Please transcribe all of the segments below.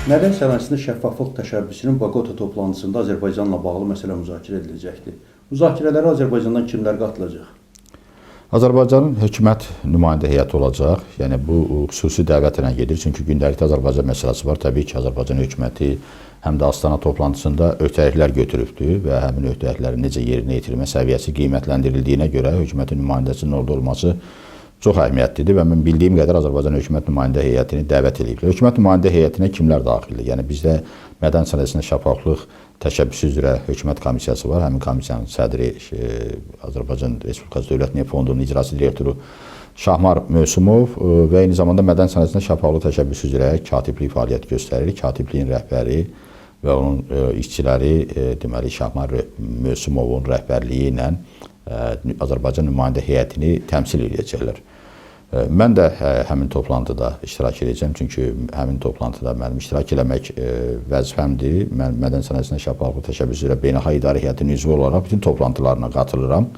Mədən sənayesində şəffaflıq təşəbbüsünün Boqota toplantısında Azərbaycanla bağlı məsələ müzakirə ediləcəkdir. Müzakirələrə Azərbaycandan kimlər qatılacaq? Azərbaycanın hökumət nümayəndə heyəti olacaq. Yəni bu xüsusi dəvətlə gedir. Çünki gündəlikdə Azərbaycan məsələsi var. Təbii ki, Azərbaycan hökuməti həm də Astana toplantısında öhdəliklər götürübdür və həmin öhdəliklərin necə yerinə yetirilmə səviyyəsi qiymətləndirildiyinə görə hökumətin nümayəndəsinin orada olması çox əhəmiyyətlidir və mən bildiyim qədər Azərbaycan hökumət nümayəndə heyətini dəvət eləyiblər. Hökumət nümayəndə heyətinə kimlər daxildir? Yəni bizdə mədən sənayesində şəffaflıq təşəbbüsü üzrə hökumət komissiyası var. Həmin komissiyanın sədri Azərbaycan Respublikası Dövlət Neft Fondunun icraçı direktoru Şahmar Mösümov və eyni zamanda mədən sənayesində şəffaflıq təşəbbüsü üzrə katiblik fəaliyyət göstərir. Katibliyin rəhbəri və onun işçiləri, deməli Şahmar Mösümovun rəhbərliyi ilə Azərbaycan nümayəndə heyətini təmsil edəcəklər. Mən də həmin toplantıda iştirak edəcəm, çünki həmin toplantıda mənim iştirak eləmək vəzifəmdir. Mən mədən sənayesində şəffaflıq təşəbbüsü üzrə beynəlxalq idarə heyətinin üzvü olaraq bütün toplantılarına qatılıram.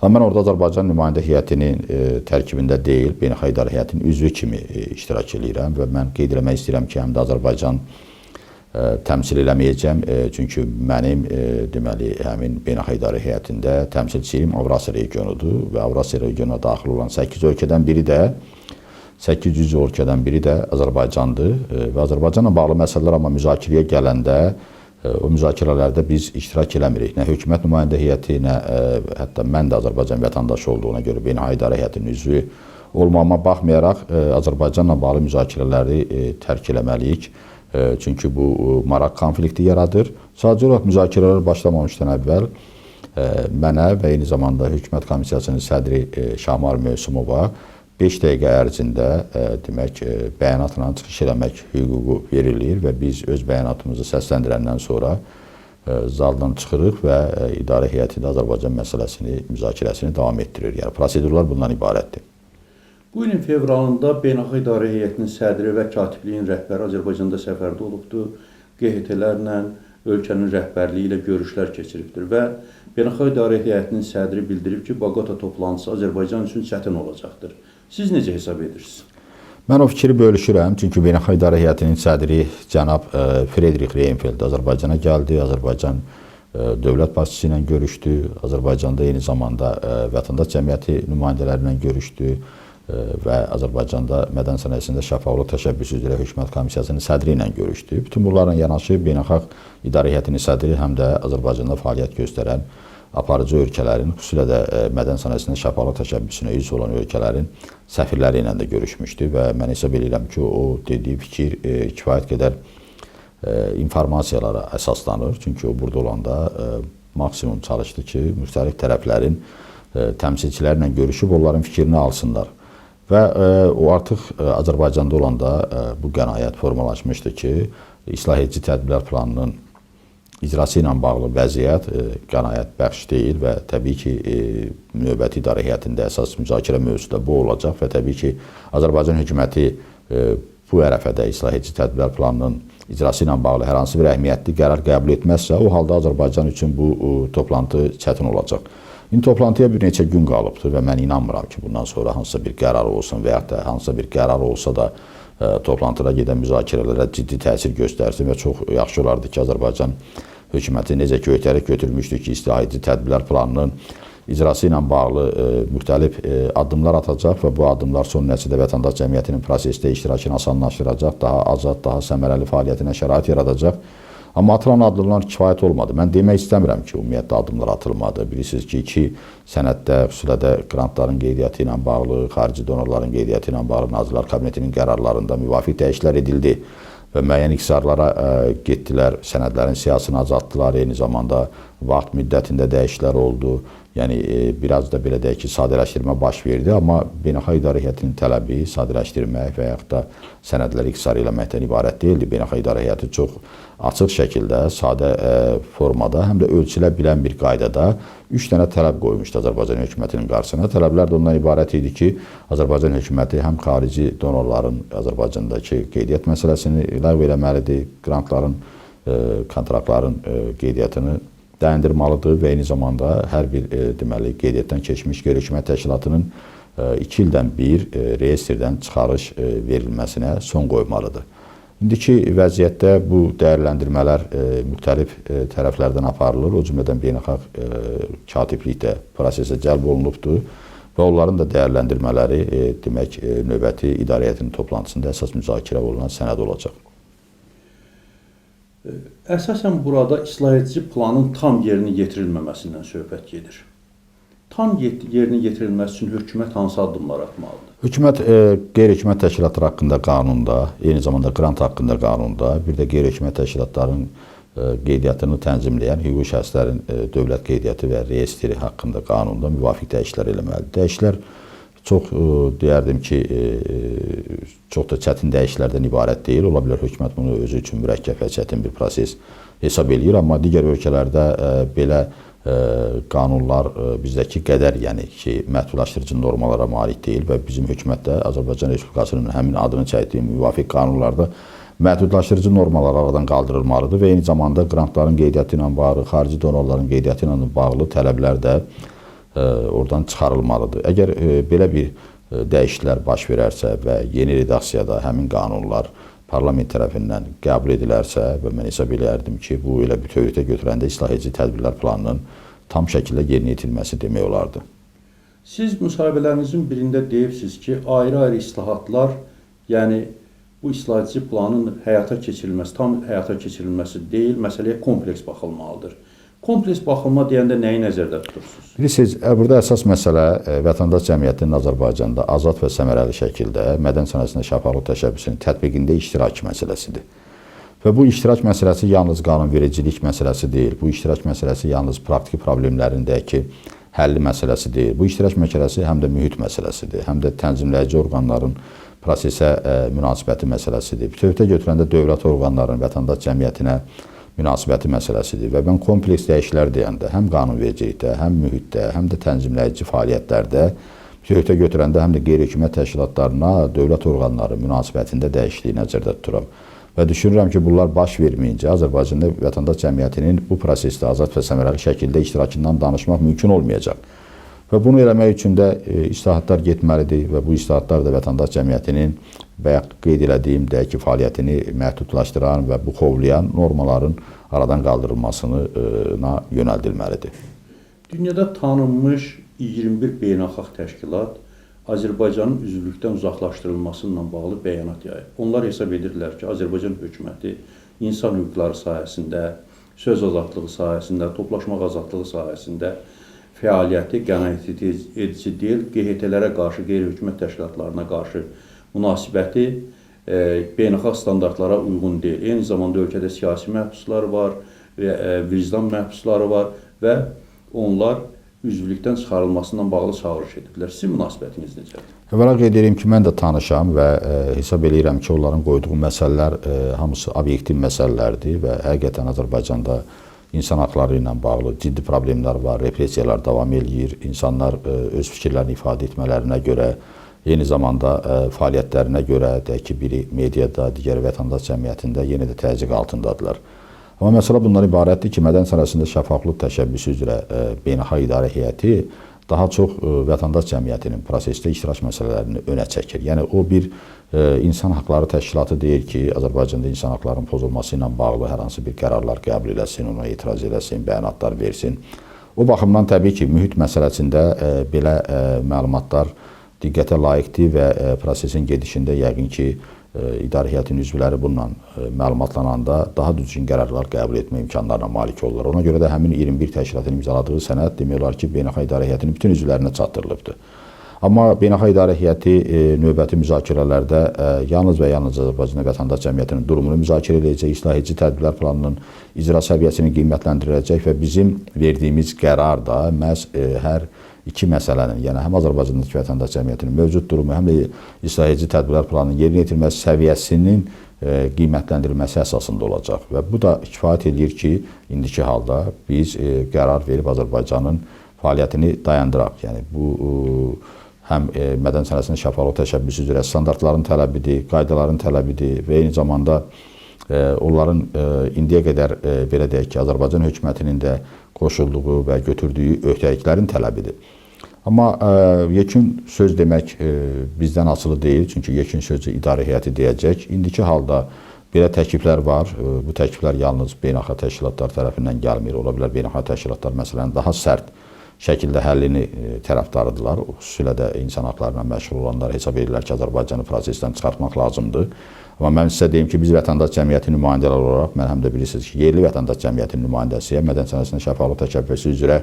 Amma mən orada Azərbaycan nümayəndə heyətinin tərkibində deyil, beynəlxalq idarə heyətinin üzvü kimi iştirak eləyirəm və mən qeyd eləmək istəyirəm ki, həm də Azərbaycan təmsil eləməyəcəm, çünki mənim deməli həmin beynəlxalq idarə heyətində təmsilçiyim Avrasiya regionudur və Avrasiya regionuna daxil olan 8 ölkədən biri də 800 ölkədən biri də Azərbaycandır və Azərbaycanla bağlı məsələlər amma müzakirəyə gələndə o müzakirələrdə biz iştirak eləmirik. Nə hökumət nümayəndə heyəti, nə hətta mən də Azərbaycan vətəndaşı olduğuna görə beynəlxalq idarə heyətinin üzvü olmağıma baxmayaraq Azərbaycanla bağlı müzakirələri tərk eləməliyik. Çünki bu maraq konflikti yaradır. Sadəcə olaraq müzakirələr başlamamışdan əvvəl mənə və eyni zamanda hökumət komissiyasının sədri Şahmar Mösümova 5 dəqiqə ərzində demək bəyanatla çıxış eləmək hüququ verilir və biz öz bəyanatımızı səsləndirəndən sonra zaldan çıxırıq və idarə heyəti də Azərbaycan məsələsini, müzakirəsini davam etdirir. Yəni prosedurlar bundan ibarətdir. Bu ilin fevralında Beynəlxalq İdarə Heyətinin sədri və katibliyin rəhbəri Azərbaycanda səfərdə olubdur. QHT-lərlə, ölkənin rəhbərliyi ilə görüşlər keçiribdir və Beynəlxalq İdarə Heyətinin sədri bildirib ki, Boqota toplantısı Azərbaycan üçün çətin olacaqdır. Siz necə hesab edirsiniz? Mən o fikri bölüşürəm, çünki Beynəlxalq İdarə Heyətinin sədri cənab Frederik Reinfeldt Azərbaycana gəldi, Azərbaycan dövlət başçısı ilə görüşdü, Azərbaycanda eyni zamanda vətəndaş cəmiyyəti nümayəndələri ilə görüşdü və Azərbaycanda mədən sənayesində şəffaflıq təşəbbüsü üzrə hökumət komissiyasının sədri ilə görüşdü. Bütün bunlarla yanaşı Beynəlxalq İdarə Heyətinin sədri həm də Azərbaycanda fəaliyyət göstərən aparıcı ölkələrin, xüsusilə də mədən sənayesində şəffaflıq təşəbbüsünə üzv olan ölkələrin səfirləri ilə də görüşmüşdü və mən hesab edirəm ki, o dediyi fikir kifayət qədər informasiyalara əsaslanır. Çünki o burada olanda maksimum çalışdı ki, müxtəlif tərəflərin təmsilçilərlə görüşüb onların fikrini alsınlar. Və o artıq Azərbaycanda olanda bu qənaət formalaşmışdı ki, islah edici tədbirlər planının icrası ilə bağlı vəziyyət qənaət bəxş deyil və təbii ki, növbəti idarə heyətində əsas müzakirə mövzusu da bu olacaq və təbii ki, Azərbaycan hökuməti bu ərəfədə islah edici tədbirlər planının icrası ilə bağlı hər hansı bir əhəmiyyətli qərar qəbul etməzsə, o halda Azərbaycan üçün bu toplantı çətin olacaq. İndi toplantıya bir neçə gün qalıbdır və mən inanmıram ki, bundan sonra hansısa bir qərar olsun və yaxud da hansısa bir qərar olsa da toplantıda gedən müzakirələrə ciddi təsir göstərsin və çox yaxşı olardı ki, Azərbaycan hökuməti necə ki, öhdəlik götürmüşdü ki, islah edici tədbirlər planının icrası ilə bağlı müxtəlif addımlar atacaq və bu addımlar son nəticədə vətəndaş cəmiyyətinin prosesdə iştirakını asanlaşdıracaq, daha azad, daha səmərəli fəaliyyətinə şərait yaradacaq. Amma atılan addımlar kifayət olmadı. Mən demək istəmirəm ki, ümumiyyətlə addımlar atılmadı. Bilirsiniz ki, iki sənəddə, xüsusilə də qrantların qeydiyyatı ilə bağlı, xarici donorların qeydiyyatı ilə bağlı Nazirlər Kabinetinin qərarlarında müvafiq dəyişikliklər edildi və müəyyən iqtisarlara getdilər, sənədlərin siyahısını azaltdılar, eyni zamanda vaxt müddətində dəyişikliklər oldu. Yəni biraz da belə deyək ki, sadələşdirmə baş verdi, amma Beynəlxalq İdarə Heyətinin tələbi sadələşdirmək və yaxud da sənədləri iqtisar eləməkdən ibarət deyildi. Beynəlxalq İdarə Heyəti çox açıq şəkildə, sadə formada, həm də ölçülə bilən bir qaydada 3 dənə tələb qoymuşdu Azərbaycan hökumətinin qarşısına. Tələblər də ondan ibarət idi ki, Azərbaycan hökuməti həm xarici donorların Azərbaycandakı qeydiyyat məsələsini ləğv eləməlidir, qrantların, kontraktların qeydiyyatını dayandırmalıdır və eyni zamanda hər bir deməli qeydiyyatdan keçmiş qeyri-hökumət təşkilatının 2 ildən bir reyestrdən çıxarış verilməsinə son qoymalıdır. İndiki vəziyyətdə bu dəyərləndirmələr müxtəlif tərəflərdən aparılır. O cümlədən beynəlxalq katiblik də prosesə cəlb olunubdur və onların da dəyərləndirmələri demək növbəti idarə heyətinin toplantısında əsas müzakirə olunan sənəd olacaq. Əsasən burada islahedici planın tam yerinə yetirilməməsindən söhbət gedir. Tam yerinə yetirilməsi üçün hökumət hansı addımlar atmalıdır? Hökumət qeyri-hökumət təşkilatları haqqında qanunda, eyni zamanda qrant haqqında qanunda, bir də qeyri-hökumət təşkilatlarının qeydiyyatını tənzimləyən hüquqi şəxslərin dövlət qeydiyyatı və reyestri haqqında qanunda müvafiq dəyişikliklər eləməlidir. Dəyişikliklər çox deyərdim ki, çox da çətin dəyişikliklərdən ibarət deyil. Ola bilər hökumət bunu özü üçün mürəkkəb və çətin bir proses hesab eləyir, amma digər ölkələrdə belə qanunlar bizdəki qədər, yəni ki, məhdudlaşdırıcı normalara malik deyil və bizim hökumət də Azərbaycan Respublikasının həmin adını çəkdiyi müvafiq qanunlarda məhdudlaşdırıcı normalar aradan qaldırılmalıdır və eyni zamanda qrantların qeydiyyatı ilə bağlı, xarici donorların qeydiyyatı ilə bağlı tələblər də oradan çıxarılmalıdır. Əgər belə bir dəyişikliklər baş verərsə və yeni redaksiyada həmin qanunlar parlament tərəfindən qəbul edilərsə və mən hesab eləyərdim ki, bu elə bütövlükdə götürəndə islahedici tədbirlər planının tam şəkildə yerinə yetirilməsi demək olardı. Siz müsahibələrinizin birində deyibsiz ki, ayrı-ayrı islahatlar, yəni bu islahedici planın həyata keçirilməsi, tam həyata keçirilməsi deyil, məsələyə kompleks baxılmalıdır. Kompleks baxılma deyəndə nəyi nəzərdə tutursunuz? Bilirsiniz, burada əsas məsələ vətəndaş cəmiyyətinin Azərbaycanda azad və səmərəli şəkildə mədən sənayesində şəffaflıq təşəbbüsünün tətbiqində iştirak məsələsidir. Və bu iştirak məsələsi yalnız qanunvericilik məsələsi deyil. Bu iştirak məsələsi yalnız praktiki problemlərindəki həlli məsələsi deyil. Bu iştirak məsələsi həm də mühit məsələsidir, həm də tənzimləyici orqanların prosesə münasibəti məsələsidir. Bütövlükdə götürəndə dövlət orqanlarının vətəndaş cəmiyyətinə münasibəti məsələsidir və mən kompleks dəyişikliklər deyəndə həm qanunvericilikdə, həm mühitdə, həm də tənzimləyici fəaliyyətlərdə bütövlükdə götürəndə həm də qeyri-hökumət təşkilatlarına dövlət orqanları münasibətində dəyişikliyi nəzərdə tuturam. Və düşünürəm ki, bunlar baş verməyincə Azərbaycanda vətəndaş cəmiyyətinin bu prosesdə azad və səmərəli şəkildə iştirakından danışmaq mümkün olmayacaq. Və bunu eləmək üçün də islahatlar getməlidir və bu islahatlar da vətəndaş cəmiyyətinin bayaq qeyd elədiyim deyək ki, fəaliyyətini məhdudlaşdıran və buxovlayan normaların aradan qaldırılmasına yönəldilməlidir. Dünyada tanınmış 21 beynəlxalq təşkilat Azərbaycanın üzvlükdən uzaqlaşdırılması ilə bağlı bəyanat yayıb. Onlar hesab edirlər ki, Azərbaycan hökuməti insan hüquqları sahəsində, söz azadlığı sahəsində, toplaşmaq azadlığı sahəsində fəaliyyəti qənaət edici deyil, QHT-lərə qarşı, qeyri-hökumət təşkilatlarına qarşı münasibəti beynəlxalq standartlara uyğun deyil. Eyni zamanda ölkədə siyasi məhbuslar var, vicdan məhbusları var və onlar üzvlükdən çıxarılmasından bağlı çağırış ediblər. Sizin münasibətiniz necədir? Əvvəla qeyd edirəm ki, mən də tanışam və hesab eləyirəm ki, onların qoyduğu məsələlər hamısı obyektiv məsələlərdir və həqiqətən Azərbaycanda insan haqları ilə bağlı ciddi problemlər var, repressiyalar davam eləyir. İnsanlar öz fikirlərini ifadə etmələrinə görə, eyni zamanda fəaliyyətlərinə görə, deyək ki, biri mediada, digəri vətəndaş cəmiyyətində yenə də təzyiq altındadılar. Amma məsələ bundan ibarətdir ki, mədən sənayesində şəffaflıq təşəbbüsü üzrə beynəlxalq idarə heyəti daha çox vətəndaş cəmiyyətinin prosesdə iştirak məsələlərini önə çəkir. Yəni o bir insan haqları təşkilatı deyir ki, Azərbaycanda insan haqlarının pozulması ilə bağlı hər hansı bir qərarlar qəbul eləsin, ona etiraz eləsin, bəyanatlar versin. O baxımdan təbii ki, mühit məsələsində belə məlumatlar diqqətə layiqdir və prosesin gedişində yəqin ki, idarə heyətinin üzvləri bununla məlumatlananda daha düzgün qərarlar qəbul etmə imkanlarına malik olurlar. Ona görə də həmin 21 təşkilatın imzaladığı sənəd demək olar ki, beynəlxalq idarə heyətinin bütün üzvlərinə çatdırılıbdır. Amma beynəlxalq idarə heyəti növbəti müzakirələrdə yalnız və yalnız Azərbaycanda vətəndaş cəmiyyətinin durumunu müzakirə edəcək, islahedici tədbirlər planının icra səviyyəsini qiymətləndiriləcək və bizim verdiyimiz qərar da məhz hər iki məsələnin, yəni həm Azərbaycandakı vətəndaş cəmiyyətinin mövcud durumu, həm də islahedici tədbirlər planının yerinə yetirilməsi səviyyəsinin qiymətləndirilməsi əsasında olacaq. Və bu da kifayət eləyir ki, indiki halda biz qərar verib Azərbaycanın fəaliyyətini dayandıraq. Yəni bu həm mədən sənayesinin şəffaflıq təşəbbüsü üzrə standartların tələbidir, qaydaların tələbidir və eyni zamanda onların indiyə qədər belə deyək ki, Azərbaycan hökumətinin də qoşulduğu və götürdüyü öhdəliklərin tələbidir. Amma yekun söz demək bizdən asılı deyil, çünki yekun sözü idarə heyəti deyəcək. İndiki halda Belə təkliflər var. Bu təkliflər yalnız beynəlxalq təşkilatlar tərəfindən gəlmir. Ola bilər beynəlxalq təşkilatlar məsələnin daha sərt şəkildə həllini tərəfdarıdırlar. Xüsusilə də insan haqlarına məşğul olanlar hesab edirlər ki, Azərbaycanı prosesdən çıxartmaq lazımdır. Amma mən sizə deyim ki, biz vətəndaş cəmiyyəti nümayəndələri olaraq, mən həm də bilirsiniz ki, yerli vətəndaş cəmiyyətinin nümayəndəsiyəm, Mədəni Sənayesində Şəffaflıq təşəbbüsü üzrə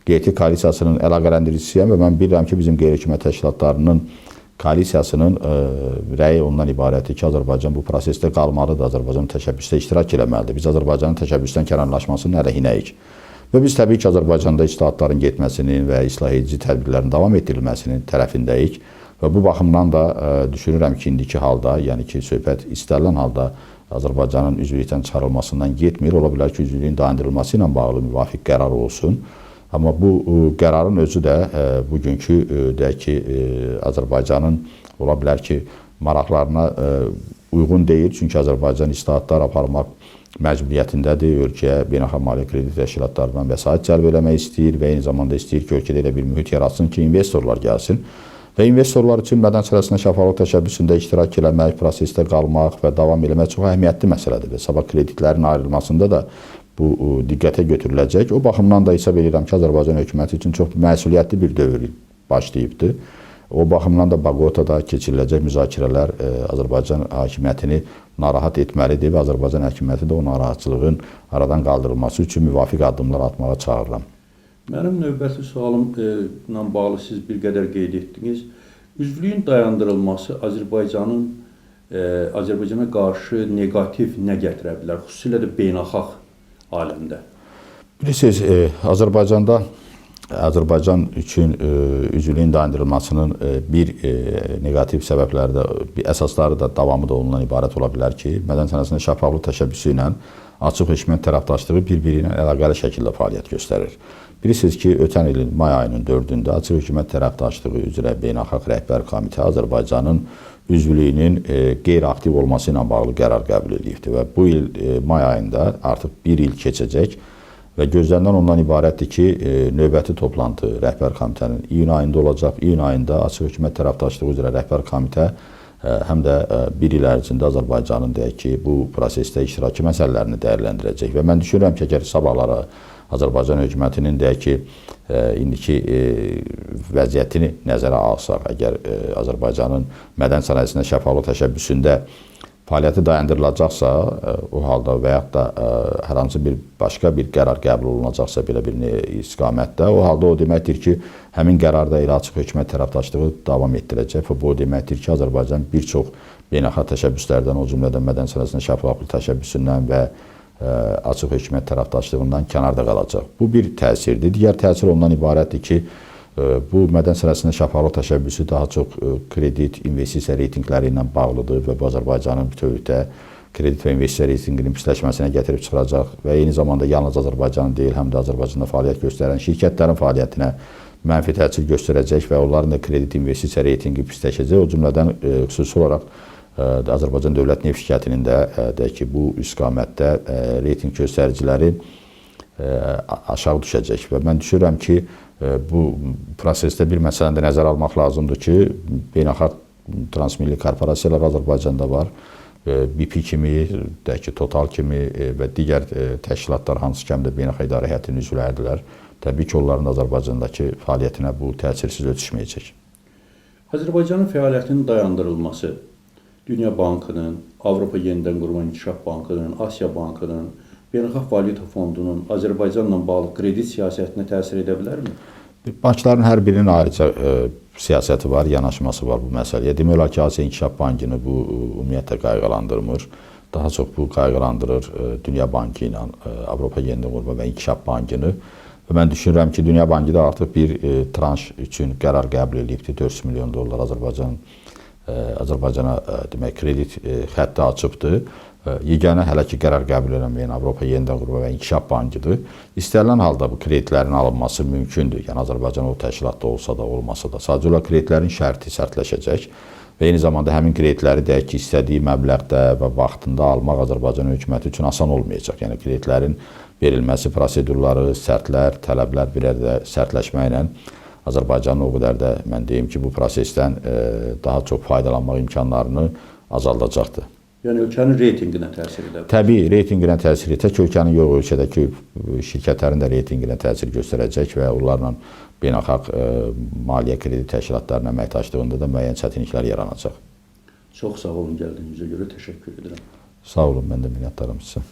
QT koalisiyasının əlaqələndiricисiyəm və mən bilirəm ki, bizim qeyri-hökumət təşkilatlarının koalisiyasının rəyi ondan ibarətdir ki, Azərbaycan bu prosesdə qalmalıdır, Azərbaycan təşəbbüsdə iştirak eləməlidir. Biz Azərbaycanın təşəbbüsdən kənarlaşmasının əleyhinəyik. Və biz təbii ki, Azərbaycanda islahatların getməsinin və islah edici tədbirlərin davam etdirilməsinin tərəfindəyik. Və bu baxımdan da düşünürəm ki, indiki halda, yəni ki, söhbət istənilən halda Azərbaycanın üzvlükdən çıxarılmasından getmir. Ola bilər ki, üzvlüyün dayandırılması ilə bağlı müvafiq qərar olsun. Amma bu qərarın özü də bugünkü deyək ki, Azərbaycanın ola bilər ki, maraqlarına uyğun deyil. Çünki Azərbaycan islahatlar aparmaq məcburiyyətindədir. Ölkəyə beynəlxalq maliyyə kredit təşkilatlarından vəsait cəlb eləmək istəyir və eyni zamanda istəyir ki, ölkədə elə bir mühit yaratsın ki, investorlar gəlsin. Və investorlar üçün mədəni sənayesində şəffaflıq təşəbbüsündə iştirak eləmək, prosesdə qalmaq və davam eləmək çox əhəmiyyətli məsələdir. Və sabah kreditlərin ayrılmasında da bu diqqətə götürüləcək. O baxımdan da hesab edirəm ki, Azərbaycan hökuməti üçün çox məsuliyyətli bir dövr başlayıbdır. O baxımdan da Bogotada keçiriləcək müzakirələr Azərbaycan hakimiyyətini narahat etməlidir və Azərbaycan hakimiyyəti də o narahatçılığın aradan qaldırılması üçün müvafiq addımlar atmağa çağırıram. Mənim növbəti sualımla bağlı siz bir qədər qeyd etdiniz. Üzvlüyün dayandırılması Azərbaycana qarşı neqativ nə gətirə bilər, xüsusilə də beynəlxalq aləmdə? Bilirsiniz, Azərbaycanda Azərbaycan üçün üzvlüyün dayandırılmasının bir neqativ səbəbləri də, bir əsasları da, davamı da ondan ibarət ola bilər ki, mədəni sənayesində şəffaflıq təşəbbüsü ilə açıq hökumət tərəfdaşlığı bir-biri ilə əlaqəli şəkildə fəaliyyət göstərir. Bilirsiniz ki, ötən ilin may ayının 4-ündə açıq hökumət tərəfdaşlığı üzrə Beynəlxalq Rəhbər Komitə Azərbaycanın üzvlüyünün qeyri-aktiv olması ilə bağlı qərar qəbul edibdir və bu il may ayında artıq bir il keçəcək və gözlənilən ondan ibarətdir ki, növbəti toplantı Rəhbər Komitənin iyun ayında olacaq. İyun ayında açıq hökumət tərəfdaşlığı üzrə Rəhbər Komitə həm də bir il ərzində Azərbaycanın deyək ki, bu prosesdə iştirakı məsələlərini dəyərləndirəcək və mən düşünürəm ki, əgər sabahlara Azərbaycan hökumətinin deyək ki, indiki vəziyyətini nəzərə alsaq, əgər Azərbaycanın mədəni sənayesində şəffaflıq təşəbbüsündə fəaliyyəti dayandırılacaqsa, o halda və yaxud da hər hansı bir başqa bir qərar qəbul olunacaqsa belə bir istiqamətdə, o halda o deməkdir ki, həmin qərarda elə açıq hökumət tərəfdaşlığı davam etdirəcək və bu o deməkdir ki, Azərbaycan bir çox beynəlxalq təşəbbüslərdən, o cümlədən mədəni sənayesində şəffaflıq təşəbbüsündən və açıq hökumət tərəfdaşlığından kənarda qalacaq. Bu bir təsirdir. Digər təsir ondan ibarətdir ki, bu mədəni sənayesində şəffaflıq təşəbbüsü daha çox kredit, investisiya reytinqləri ilə bağlıdır və bu Azərbaycanın bütövlükdə kredit və investisiya reytinqinin pisləşməsinə gətirib çıxaracaq və eyni zamanda yalnız Azərbaycanın deyil, həm də Azərbaycanda fəaliyyət göstərən şirkətlərin fəaliyyətinə mənfi təsir göstərəcək və onların da kredit investisiya reytinqi pisləşəcək. O cümlədən xüsusi olaraq Azərbaycan Dövlət Neft Şirkətinin də deyək ki, bu istiqamətdə reytinq göstəriciləri aşağı düşəcək və mən düşünürəm ki, bu prosesdə bir məsələni də nəzərə almaq lazımdır ki, beynəlxalq transmilli korporasiyalar Azərbaycanda var. BP kimi, deyək ki, Total kimi və digər təşkilatlar hansı ki, həm də beynəlxalq idarə heyətinin üzvləridirlər. Təbii ki, onların da Azərbaycandakı fəaliyyətinə bu təsirsiz ötüşməyəcək. Azərbaycanın fəaliyyətinin dayandırılması Dünya Bankının, Avropa Yenidən Qurma İnkişaf Bankının, Asiya Bankının, Beynəlxalq Valyuta Fondunun Azərbaycanla bağlı kredit siyasətinə təsir edə bilərmi? Bankların hər birinin ayrıca siyasəti var, yanaşması var bu məsələyə. Demək olar ki, Asiya İnkişaf Bankını bu ümumiyyətlə qayğılandırmır. Daha çox bu qayğılandırır Dünya Bankı ilə Avropa Yenidən Qurma və İnkişaf Bankını. Və mən düşünürəm ki, Dünya Bankı da artıq bir tranş üçün qərar qəbul edibdir. 400 milyon dollar Azərbaycana demək kredit xətti açıbdır. Yeganə hələ ki qərar qəbul eləməyən Avropa Yenidən Qurma və İnkişaf Bankıdır. İstənilən halda bu kreditlərin alınması mümkündür. Yəni Azərbaycan o təşkilatda olsa da, olmasa da. Sadəcə olaraq kreditlərin şərti sərtləşəcək və eyni zamanda həmin kreditləri deyək ki, istədiyi məbləğdə və vaxtında almaq Azərbaycan hökuməti üçün asan olmayacaq. Yəni kreditlərin verilməsi prosedurları, sərtlər, tələblər bir də sərtləşməklə Azərbaycanın o qədər də mən deyim ki, bu prosesdən daha çox faydalanmaq imkanlarını azaldacaqdır. Yəni ölkənin reytinqinə təsir edə bilər. Təbii reytinqinə təsir tək ölkənin yox, ölkədəki şirkətlərin də reytinqinə təsir göstərəcək və onlarla beynəlxalq maliyyə kredit təşkilatlarının əməkdaşlığında da müəyyən çətinliklər yaranacaq. Çox sağ olun gəldiyinizə görə təşəkkür edirəm. Sağ olun, mən də minnətdaram sizə.